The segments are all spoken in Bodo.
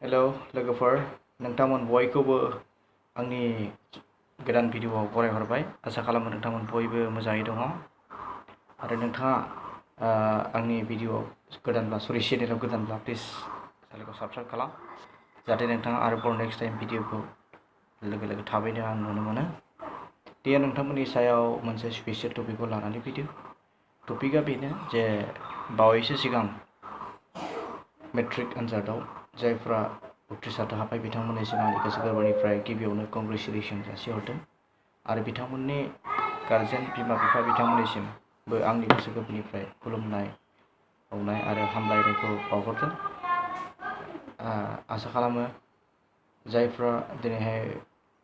हेलौ लोगोफोर, नोंथांमोन बयखौबो आंनि गोदान भिडिअआव बरायहरबाय। आसा खालामो नोंथांमोन बयबो मोजाङै दङ आरो नोंथाङा आंनि भिडिअआव गोदानब्ला चेनेलाव गोदानब्ला प्लिज चेनेलखौ साबस्क्राइब खालाम, जाहाथे नोंथाङा आरोबाव नेक्स्ट टाइम भिडिअखौ लोगो थाबैनो आं नुनो मोनो। बेयो नोंथांमोननि सायाव मोनसे स्पेसियेल टपिकखौ लानानै फैदों। टपिकआ बेनो जे बावैसो सिगां मेट्रिक आनजादाव जायफ्रा उथ्रिसारनो हाबाय बिथांमोननिसिम आंनि गोसो गोरबोनिफ्राय गिबियावनो कंग्रेचुलेसन जासिहरदों आरो बिथांमोननि गारजेन बिमा बिफा बिथांमोननिसिमबो आंनि गोसो गोरबोनिफ्राय खुलुमनाय बावनाय आरो हामलायनायखौ बावहरदों। आसा खालामो जायफ्रा दिनैहाय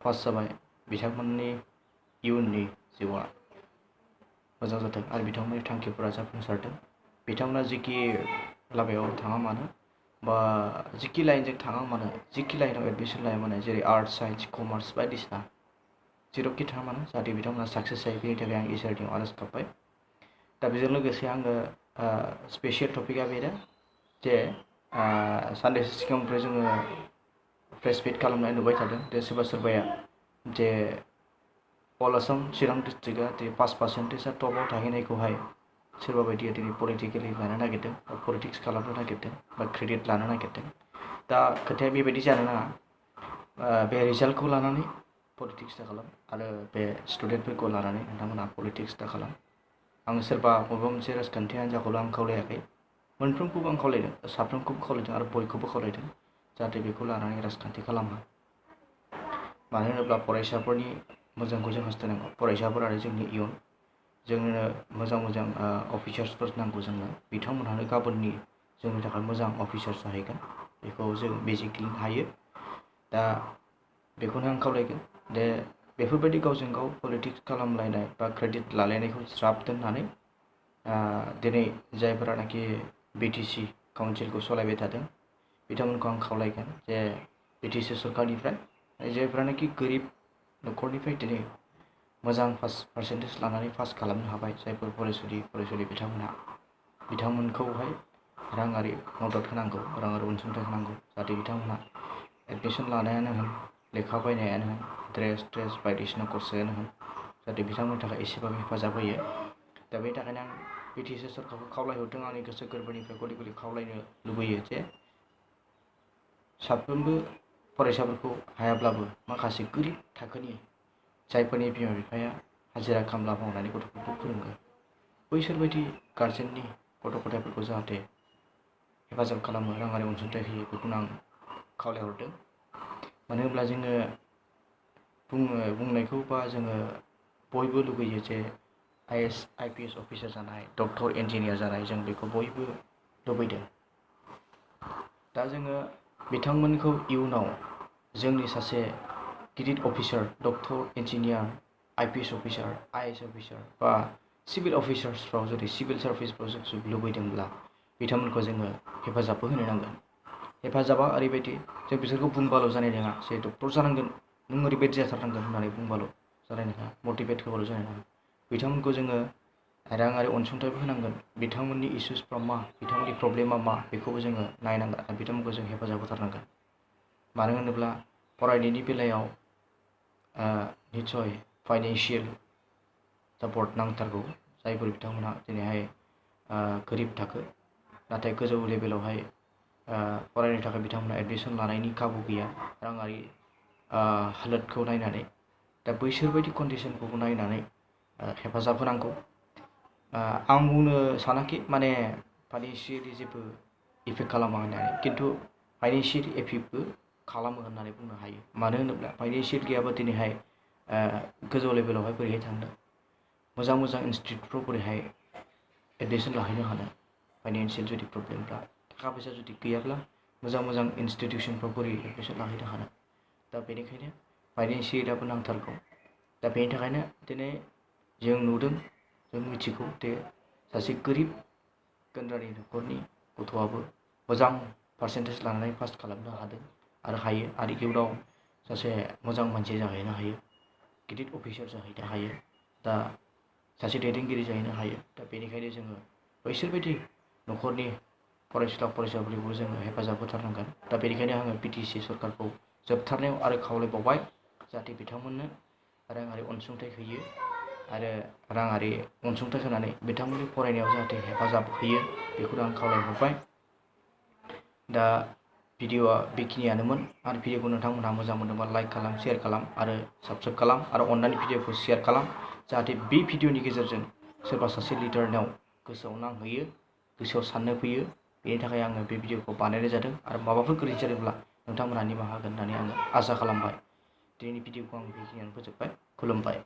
पास जाबाय बिथांमोननि इयुननि जिउआ मोजां जाथों आरो बिथांमोननि थांखिफोरा जाफुंसारथों। बिथांमोना जिखि लामायाव थाङा मानो बा जिखि लाइनजों थाङा मानो, जिखि लाइनाव एडमिसन लाया मानो, जेरै आर्ट्स साइन्स कमार्स बायदिसिना जेरावखि थाङा मानो, जाहाथे बिथांमोना साक्सेस जायो बेनि थाखाय आं इसोरनियाव आरज गाबबाय। दा बेजों लोगोसे आङो स्पेसियेल टपिकआ बेनो जे साननैसो सिगांनिफ्राय जोङो प्रेस मिट खालामनाय नुबाय थादों जे सोरबाया जे अल आसाम चिरां डिस्ट्रिक्टआ 5% टपआव थाहैनायखौहाय सोरबा बायदिया दिनै पलिटिकेलि लानो नागिरदों बा पलिटिक्स खालामनो नागिरदों बा क्रेडिट लानो नागिरदों। दा खोथाया बेबायदि जानो नाङा। बे रिजाल्टखौ लानानै पलिटिक्स दा खालाम आरो बे स्टुडेन्टफोरखौ लानानै नोंथांमोना पलिटिक्स दा खालाम। आं सोरबा बबेबा मोनसे राजखान्थि हान्जाखौल' आं खावलायाखै, मोनफ्रोमखौबो आं खावलायदों, साफ्रोमखौबो खावलायदों आरो बयखौबो खावलायदों जाहाथे बेखौ लानानै राजखान्थि खालामा। मानो होनोब्ला फरायसाफोरनि मोजांखौ जों हास्थायनांगौ। फरायसाफोर आरो जोंनि इयुन, जोंनो मोजां अफिसार्सफोर नांगौ। जोंनो बिथांमोनहानो गाबोननि जोंनि थाखाय मोजां अफिसार जाहैगोन, बेखौ जों बेजिकलि हायो। दा बेखौनो आं खावलायगोन दे बेफोरबायदि गावजों गाव पलिटिक्स खालामलायनाय बा क्रेडिट लालायनायखौ ज्राब दोननानै दिनै जायफोरानाखि बिटिसि काउन्सिलखौ सालायबाय थादों बिथांमोनखौ आं खावलायगोन जे बिटिसि सरकारनिफ्राय जायफ्रानाखि गोरिब न'खरनिफ्राय दिनै मोजां पार्सेन्टेज लानानै पास खालामनो हाबाय जायफोर फरायसुलि बिथांमोनखौहाय राङारि मदद होनांगौ, राङारि अनसुंथाइ होनांगौ, जाहाथे बिथांमोना एडमिसन लानायानो होन, लेखा बायनायानो होन, ड्रेस बायदिसिना खरसायानो होन, जाहाथे बिथांमोननि थाखाय एसेबाबो हेफाजाब होयो। दा बेनि थाखायनो आं बिटिसि सरकारखौ खावलायहरदों, आंनि गोसो गोरबोनिफ्राय गले खावलायनो लुबैयो जे साफ्रोमबो फरायसाफोरखौ हायाब्लाबो माखासे गोरिब थाखोनि जायफोरनि बिमा बिफाया हाजिरा खामला मावनानै गथ'फोरखौ फोरोङो बैसोरबायदि गारजेननि गथ' गथायफोरखौ जाहाथे हेफाजाब खालामो, राङारि अनसुंथाइ होयो, बेखौनो आं खावलायहरदों। मानो होनब्ला जोङो बुंनायखौ बा जोङो बयबो लुगैयो जे IAS IPS अफिसार जानाय, डक्टर इन्जिनियार जानाय, जों बेखौ बयबो लुबैदों। दा जोङो बिथांमोनखौ इयुनाव जोंनि सासे गिदिर officer, doctor engineer, IPS officer, IAS officer बा सिभिल अफिसार्सफ्राव जुदि सिभिल सार्भिसफ्राव जों लुबैदोंब्ला बिथांमोनखौ जोङो हेफाजाबबो होनो नांगोन। हेफाजाबा ओरैबायदि जों बिसोरखौ बुंबाल' जानाय नङा जे डक्टर जानांगोन नों ओरैबायदि जाथारनांगोन होननानै बुंबाल' जानाय नङा, मटिभेट होबाल' जानाय नङा। बिथांमोनखौ जोङो राङारि अनसुंथाइबो होनांगोन। बिथांमोननि इसुसफ्रा मा, बिथांमोननि प्रब्लेमा मा, बेखौबो जोङो नायनांगोन आरो बिथांमोनखौ जों हेफाजाब होथारनांगोन। मानो होनोब्ला फरायनायनि बेलायाव निस्सय फाइनेन्सियेल सापर्ट नांथारगौ। जायफोर बिथांमोनहा दिनैहाय गोरिब थाखो नाथाय गोजौ लेभेलावहाय फरायनो थाखाय बिथांमोना एडमिसन लानायनि खाबु गैया राङारि हालोदखौ नायनानै। दा बैसोरबायदि कन्डिसनखौ नायनानै हेफाजाब होनांगौ। आं बुंनो सानाखि माने फाइनेन्सियेलि जेबो इफेक्ट खालामा होननानै, खिन्थु फाइनेन्सियेल इफेक्टबो खालामो होननानै बुंनो हायो। मानो होनोब्ला फाइनेन्सियेल गैयाबा दिनैहाय गोजौ लेभेलावहाय बोरैहाय थांनो, मोजां इनस्टिट्युटफ्राव बोरैहाय एडमिसन लाहैनो हानो, फाइनेन्सियेल जुदि प्रब्लेमब्ला, थाखा फैसा जुदि गैयाब्ला मोजां इनस्टिट्युसनफ्राव बोरै एडमिसन लाहैनो हानो। दा बेनिखायनो फाइनेन्सियेलाबो नांथारगौ। दा बेनि थाखायनो दिनै जों नुदों, जों मिथिगौ दे सासे गोरिब गुन्द्रानि न'खरनि गथ'आबो मोजां पार्सेन्टेज लानानै पास खालामनो हादों आरो हायो, आरो इयुनाव सासे मोजां मानसि जाहैनो हायो, गिदिर अफिसार जाहैनो हायो, दा सासे दैदेनगिरि जाहैनो हायो। दा बेनिखायनो जोङो बैसोरबायदि न'खरनि फरायसुला फरायसाफोरखौ जोङो हेफाजाब होथारनांगोन। दा बेनिखायनो आङो BTC सरकारखौ जोबथारनायाव आरो खावलायबावबाय जाहाथे बिथांमोननो राङारि अनसुंथाइ होयो आरो राङारि अनसुंथाइ होनानै बिथांमोननि फरायनायाव जाहाथे हेफाजाब होयो बेखौनो आं खावलायहरबाय। दा भिडिअ'आ बेखिनियानोमोन आरो भिडिअ'खौ नोंथांमोनहा मोजां मोनदोंबा लाइक खालाम, शेयार खालाम आरो साबस्क्राइब खालाम आरो अननानै भिडिअ'खौ शेयार खालाम जाहाथे बे भिडिअ'नि गेजेरजों सोरबा सासे लिडारनाव गोसोआव नांहैयो, गोसोआव साननो फैयो। बेनि थाखाय आङो बे भिडिअ'खौ बानायनाय जादों आरो माबाफोर गोरोन्थि जादोंब्ला नोंथांमोनहा निमाहा होगोन होननानै आङो आसा खालामबाय। दिनैनि भिडिअ'खौ आं बेखिनियावनो फोजोबबाय। खुलुमबाय।